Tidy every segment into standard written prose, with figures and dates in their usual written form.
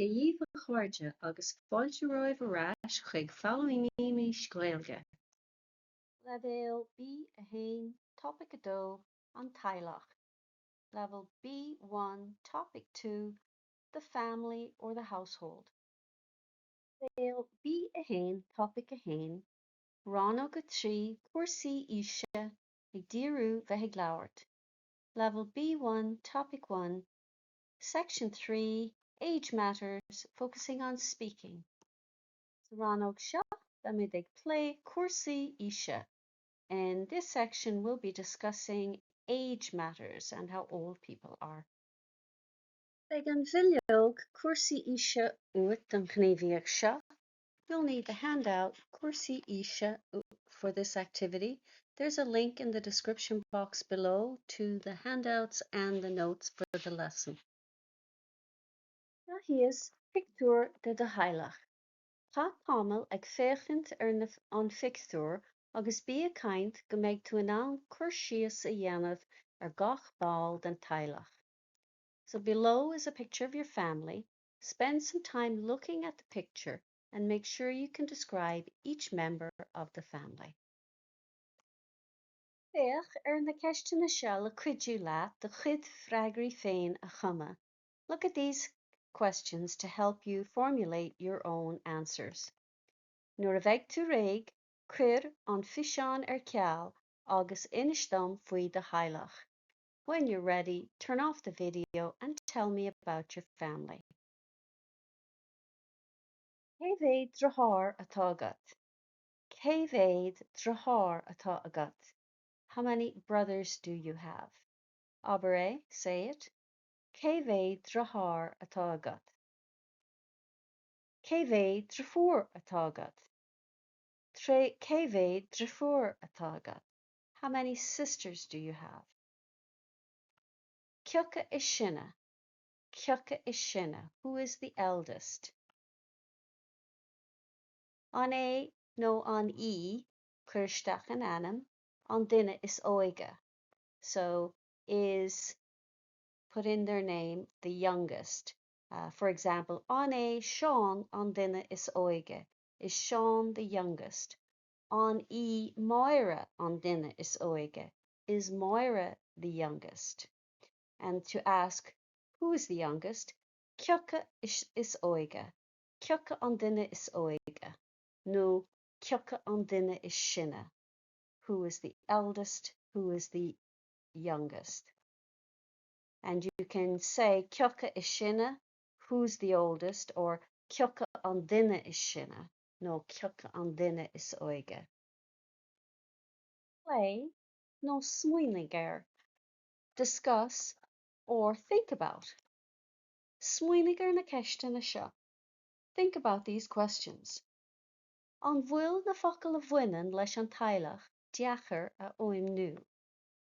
Dia dhaoibh a chairde agus fáilte romhaibh ar ais chuig Foghlaimímis Gaeilge. Leibhéal B1, Topaic 2, An Teaghlach Level B1, Topic 2, The Family or the Household. Leibhéal B1, Topaic 1, Rannóg 3, Cúrsaí Aoise, ag díriú bheith ag labhairt. Level B1, Topic 1, Section 3, Age Matters, focusing on speaking. Sa rannóg seo, beimid ag plé cúrsaí aoise. In this section, we'll be discussing age matters and how old people are. Beidh an bhileog cúrsaí aoise uait don ghníomhaíocht seo. You'll need the handout Cúrsaí Aoise for this activity. There's a link in the description box below to the handouts and the notes for the lesson. Seo thíos pictiúr de do theaghlach. Caith tamall ag féachaint ar na, an phictiúr agus bí ag caint go mbeidh tú in ann cur síos a dhéanamh ar gach ball den teaghlach. So below is a picture of your family. Spend some time looking at the picture and make sure you can describe each member of the family. Féach ar na ceisteanna seo le cuidiú leat do chuid freagraí féin a chumadh. Look at these questions to help you formulate your own answers. Nuair a bheidh tú réidh, cuir an físeán ar ceal agus inis dom faoi do theaghlach. When you're ready, turn off the video and tell me about your family. Cé mhéad deartháir atá agat? Cé mhéad deartháir atá agat? How many brothers do you have? Abair é, say it. Cé mhéad deartháir atá agat? Cé mhéad deirfiúr atá agat? Tré cé mhéad deirfiúr atá agat? How many sisters do you have? Cé acu is sine? Cé acu is sine? Who is the eldest? An é nó an í, cuir isteach an ainm, an duine is óige. So is, put in their name, the youngest. For example, an é Seán an duine is óige? Is Seán the youngest? An í Máire an duine is óige? Is Máire the youngest? And to ask who is the youngest, cé acu is óige? Cé acu an duine is óige? Nó cé acu an duine is sine? Who is the eldest? Who is the youngest? And you can say cé acu is sine, who's the oldest, or cé acu an duine is sine, nó cé acu an duine is óige. Pléigh nó smaoinigh ar. Discuss or think about. Smaoinigh ar na ceisteanna seo. Think about these questions. An bhfuil na focail a bhaineann leis an teaghlach deacair a fhuaimniú?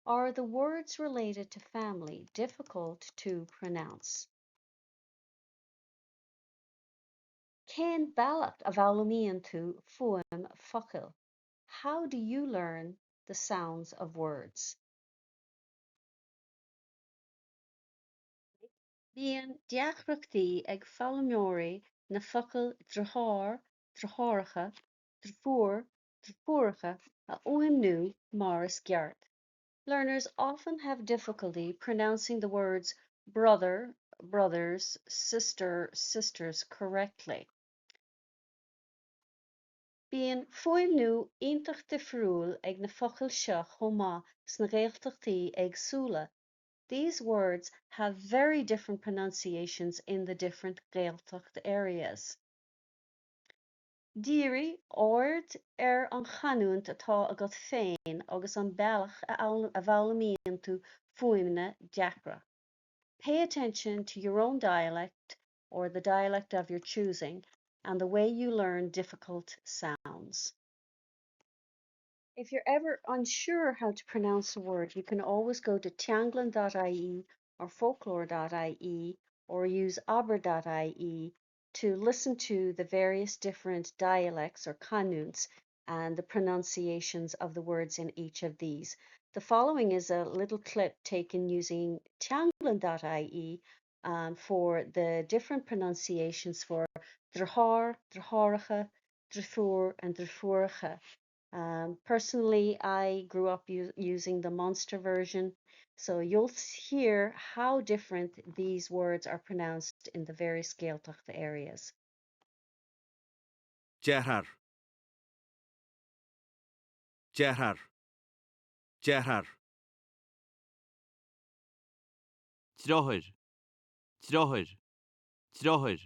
Are the words related to family difficult to pronounce? Cén bealach a bhfoghlaimíonn tú fuaim focail? How do you learn the sounds of words? Bíonn deacrachtaí ag foghlaimeoirí na focail deartháir, deartháireacha, deirfiúr, deirfiúracha a fhuaimniú mar is ceart. Learners often have difficulty pronouncing the words brother, brothers, sister, sisters correctly. Bíonn fuaimniú iontach difriúil ag na focail seo chomh maith sna Gaeltachtaí éagsúla. These words have very different pronunciations in the different Gaeltacht areas. Dírigh aird ar an chanúint atá agat féin agus an bealach a bhfoghlaimíonn tú fuaimeanna deacra. Pay attention to your own dialect or the dialect of your choosing and the way you learn difficult sounds. If you're ever unsure how to pronounce a word, you can always go to teanglann.ie or folklore.ie or use abair.ie to listen to the various different dialects or canúints and the pronunciations of the words in each of these. The following is a little clip taken using teanglann.ie. um, for the different pronunciations for deartháir, deartháireacha, deirfiúr and deirfiúracha. Um, personally, I grew up using the Munster version, so you'll hear how different these words are pronounced in the various Gaeltacht areas. Deartháir. Deartháir. Deartháir. Deartháir. Deartháir. Deartháir.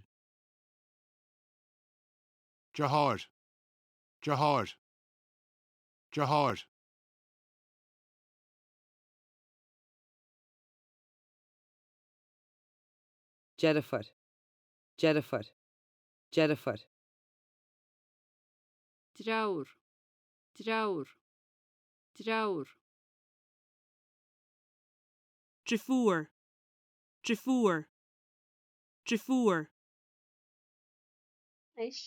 Deartháir. Deartháir. Deartháir. Deirfiúr. Deirfiúr. Deirfiúr. Deartháir. Deartháir. Deartháir. Deirfiúr. Deirfiúr. Deirfiúr. Anois,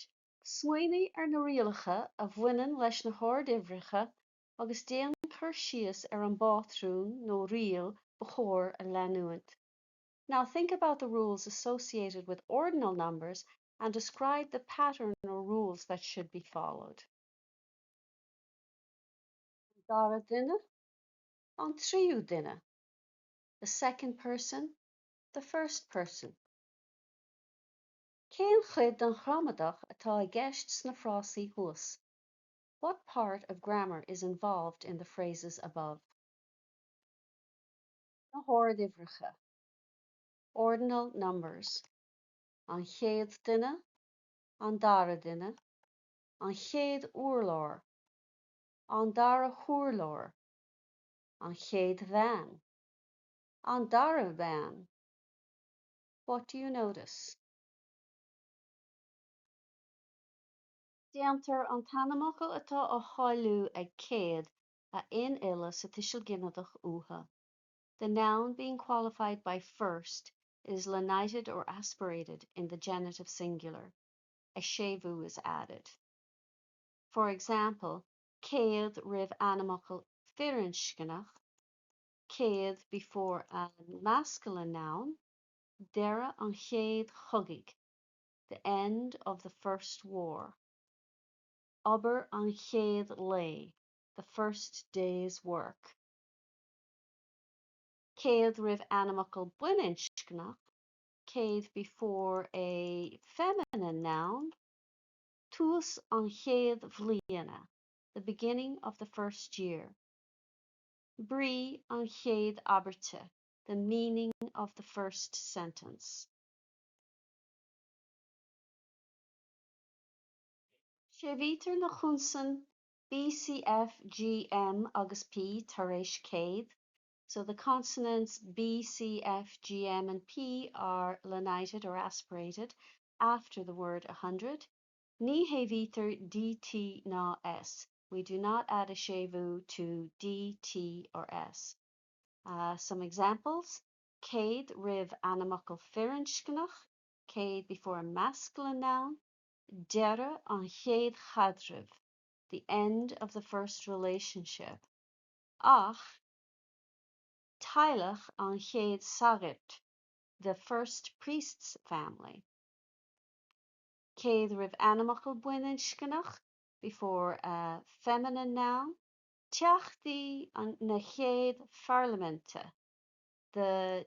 smaoinigh ar na rialacha a bhaineann leis na horduimhreacha agus déan cur síos ar an bpátrún nó riail ba chóir a leanúint. Now think about the rules associated with ordinal numbers and describe the pattern or rules that should be followed. An dara duine, an tríú duine. The second person, the first person. Cén chuid den ghramadach atá i gceist sna frásaí thuas? What part of grammar is involved in the phrases above? Na horduimhreacha. Ordinal numbers. An chéad duine, an dara duine, an chéad urlár, an dara hurlár, an chéad bhean, an dara bean. What do you notice? Déantar an t-ainmfhocal atá á cháiliú ag céad a infhilleadh sa tuiseal ginideach uatha. The noun being qualified by first is lenited or aspirated in the genitive singular. A séimhiú is added. For example, céad roimh ainmfhocal firinscneach, céad before a masculine noun, deireadh an chéad chogaidh, the end of the first war. Obair an chéad lae, the first day's work. Céad roimh ainmfhocal baininscneach, céad before a feminine noun, tús an chéad bhliana, the beginning of the first year. Brí an chéad abairte, the meaning of the first sentence. Séimhítear na consain B, C, F, G, M agus P tar éis céad, so the consonants B, C, F, G, M and P are lenited or aspirated after the word 100. Ní shéimhítear D, T ná S. We do not add a séimhiú to D, T or S. Uh, some examples: céad roimh ainmfhocal firinscneach, céad before a masculine noun, deireadh an chéad chaidrimh, the end of the first relationship. Ach teaghlach an chéad sagairt, the first priest's family. Céad roimh ainmfhocal baininscneach, before a feminine noun, teachtaí na chéad pharlaiminte, the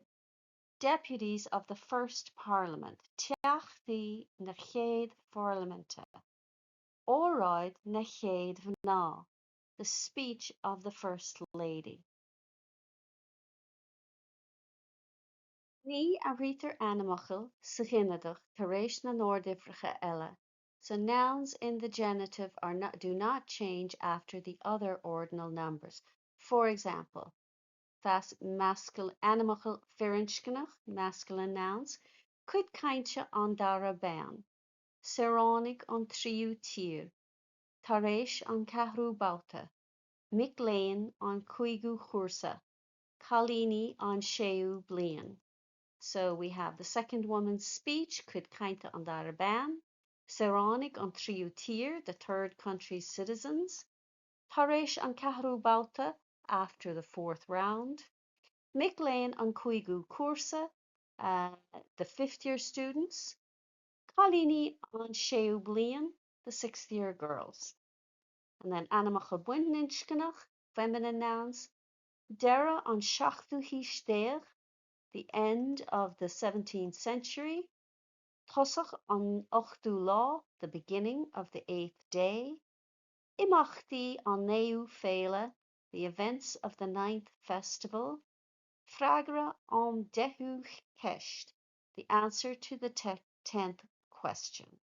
deputies of the first parliament, teachtaí na chéad pharlaiminte. Óráid na chéad mhná, the speech of the first lady. Ní athraítear ainmfhocail sa ghinideach tar éis na n-orduimhreacha eile, so nouns in the genitive are not, do not change after the other ordinal numbers. For example, masculine ainmfhocal firinscneach, masculine nouns, cuid cainte an dara bean, saoránaigh an tríú tír, tar éis an ceathrú babhta, mic léinn an cúigiú cúrsa, cailíní an séú bliain. So we have the second woman's speech, cuid cainte an dara bean, saoránaigh an tríú tír, the third country's citizens, tar éis an ceathrú babhta, after the fourth round, mic léinn an cúigiú cúrsa, The fifth year students, cailíní an séú bliain, the sixth year girls. And then ainmfhocal baininscneach, feminine nouns, deireadh an seachtú haois déag, the end of the seventeenth century, tosach an ochtú lá, the beginning of the eighth day, imeachtaí an naoú féile, the events of the ninth festival, freagra an deichiú ceist, the answer to the tenth question.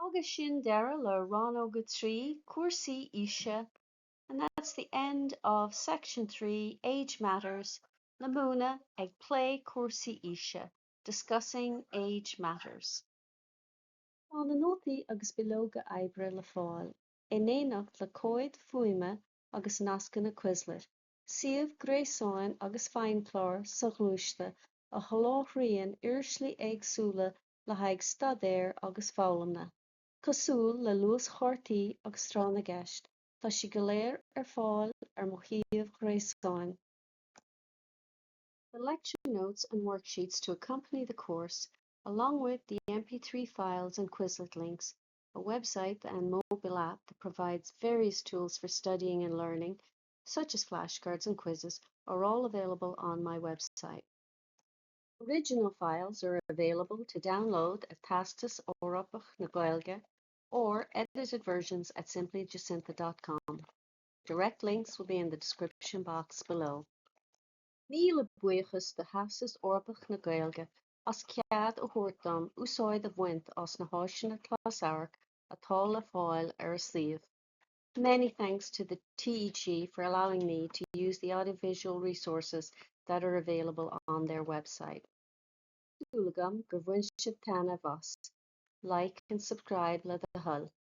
Agus sin deireadh le Rannóg 3, Cúrsaí Aoise And that's the end of Section 3, Age Matters, le múineadh ag plé cúrsaí aoise, discussing age matters. Tá na nótaí agus bileoga oibre le fáil, in éineacht le comhaid fuaime agus nascanna Quizlet, suíomh gréasáin agus feidhmchlár soghluaiste a sholáthraíonn uirlisí éagsúla le haghaidh staidéir agus foghlama, cosúil le luaschártaí agus tráth na gceist, tá siad go léir ar fáil ar mo shuíomh gréasáin. The lecture notes and worksheets to accompany the course, along with the MP3 files and Quizlet links, a website and mobile app that provides various tools for studying and learning, such as flashcards and quizzes, are all available on my website. Original files are available to download at Teastas Eorpach na Gaeilge or edited versions at simplyjacintha.com. Direct links will be in the description box below. Míle buíochas do Theastas Eorpach na Gaeilge as cead a thabhairt dom úsáid a bhaint as na háiseanna closamhairc atá le fáil ar a suíomh. Many thanks to the TEG for allowing me to use the audiovisual resources that are available on their website. Súil agam gur bhain sibh taitneamh as. Like and subscribe le do thoil.